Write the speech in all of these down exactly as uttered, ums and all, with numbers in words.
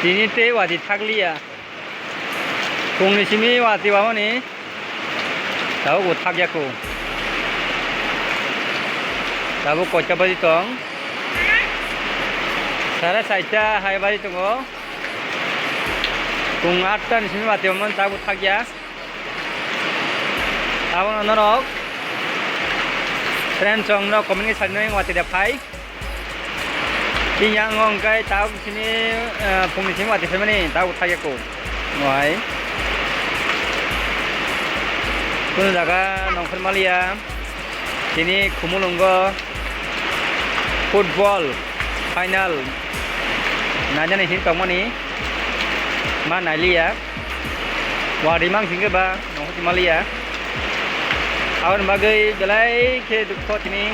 Tini tei watwi thakliya. Phungni simi watwi wamani tabuk bo thakya kho. Tabuk koita baji tong? Sare saita hai baji tongo. Phung atta ni simi watwi wamani tabuk thakya. Abono norok friends rok norok comment khe sarinai watwi da phai. Tini ang o hwnkhe tabuk sini, eh, phungni simi watwi phaimani tabuk thakya kho. Mohai. Kunu jaga nongkhor maliya. Tini Khumulwngo football final nainani hin tongmani ma nailiya. Wa rimang singke ba nongkhor maliya. Aboni bagwi belai khe dukho tini.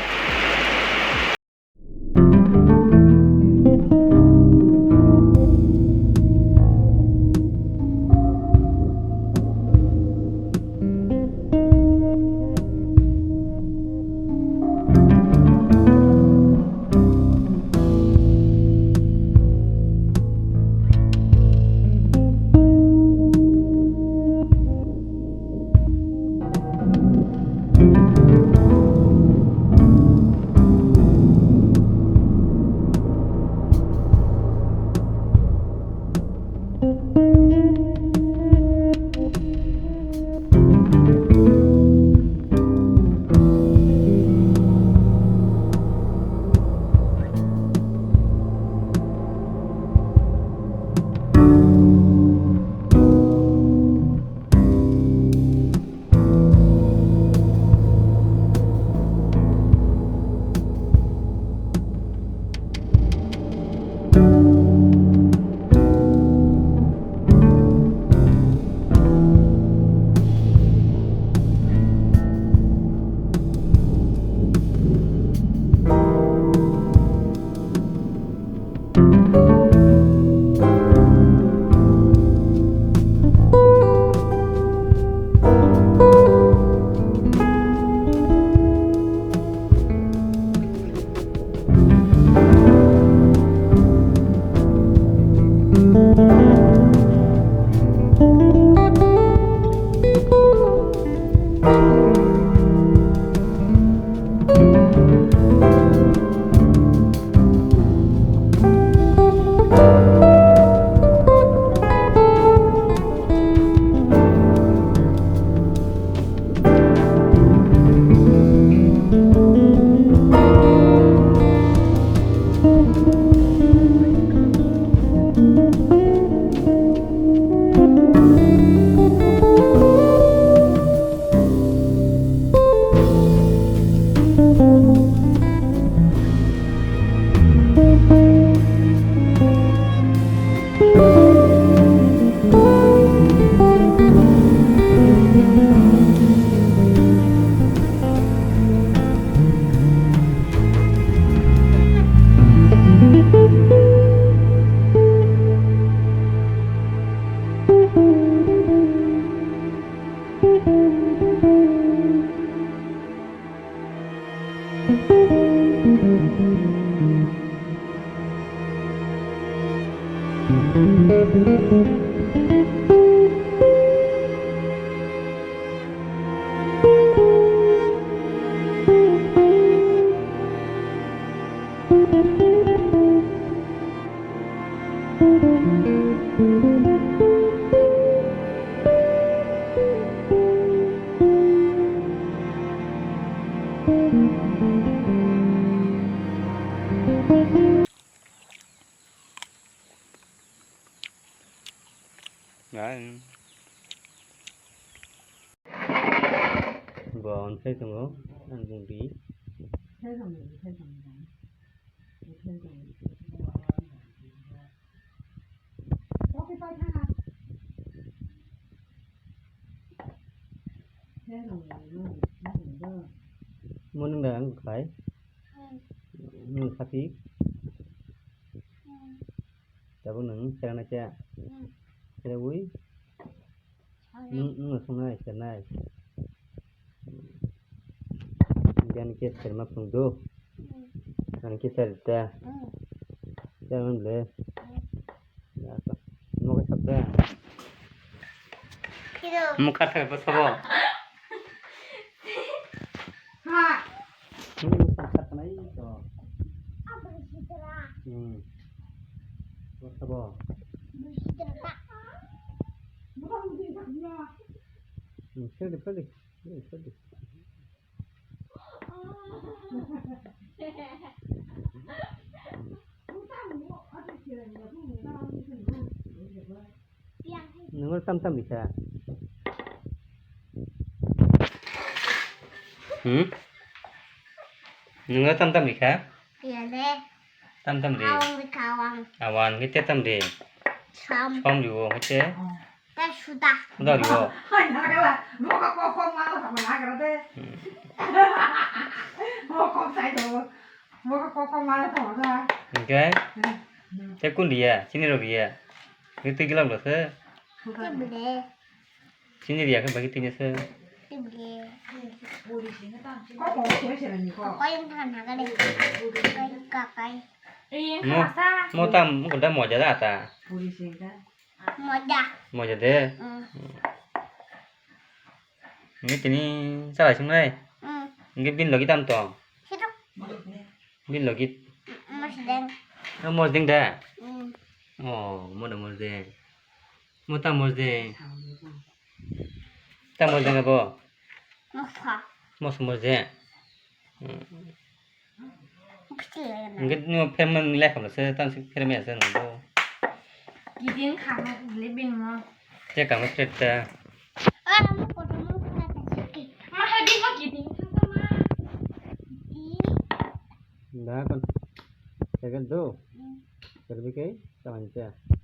Bo onsai tongo, ang bung di. Morning da ang khai. Nung khati. Tabuk nung serang na kya? Sere ui. Nung, nung sung nai, ser nai. Gan ke ser ma phung do. Gan ke ser ta. Ser man ble. Mokhe sabde. Mukha thai bo sabo. Hmm, mukha thai to. Hmm. Bo sabo. Hmm, sadi, sadi. Hmm, sadi. Nungno tam tam rikha? Hmm? Nungno tam tam rikha? Yale. Tam tam ri. Awang rikha awang. Awang khe te tam ri. Sam. Sam riwo khe te. Te suda. Suda riwo. Hai, nagala. Boka kok kok mala sama nagara de. Hmm. Boka kok sai do. Boka kok kok mala sama da. Hingke? Hmm. Te kun riya? Chini rok riya? Ini twi gilak lo se. Tibule. Chini riya khe bagi twi se. Tibule. Kok kok se se ni ko. Kok yang than nagale. Kai kakai. Mo, mo tam ko da moja da ta. Puri singka. Moja. Moja de. Mm. Ini tini salai sungai. Mm. Ini bin lagi tam tong. Situ. Bin lagi. Mosdeng. Oh, mosdeng de. Mm. Oh, mo da mosdeng. Mo ta mosdeng. Ta mosdeng abo. Mosa. Mos mosdeng. Mm. Hingke nw pherma ni lekha se, tamo se pherma ya se nw bo. Gidin kha mo, lebin mo. Te kamo pherta. Ah, mo kotor mo kha ta se ke. Ma, ha, di mo gidin kha ta ma. Di. Da kon. Second do. Hmm. Terbi ke, tamo ni te.